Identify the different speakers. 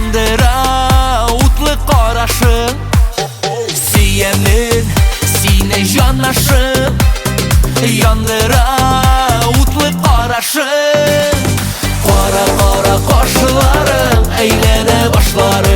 Speaker 1: Яндыра утлы карашың. Сөямен сине, җанашым. Яндыра утлы карашың. Кара-кара кашларың, әйләнә башларым.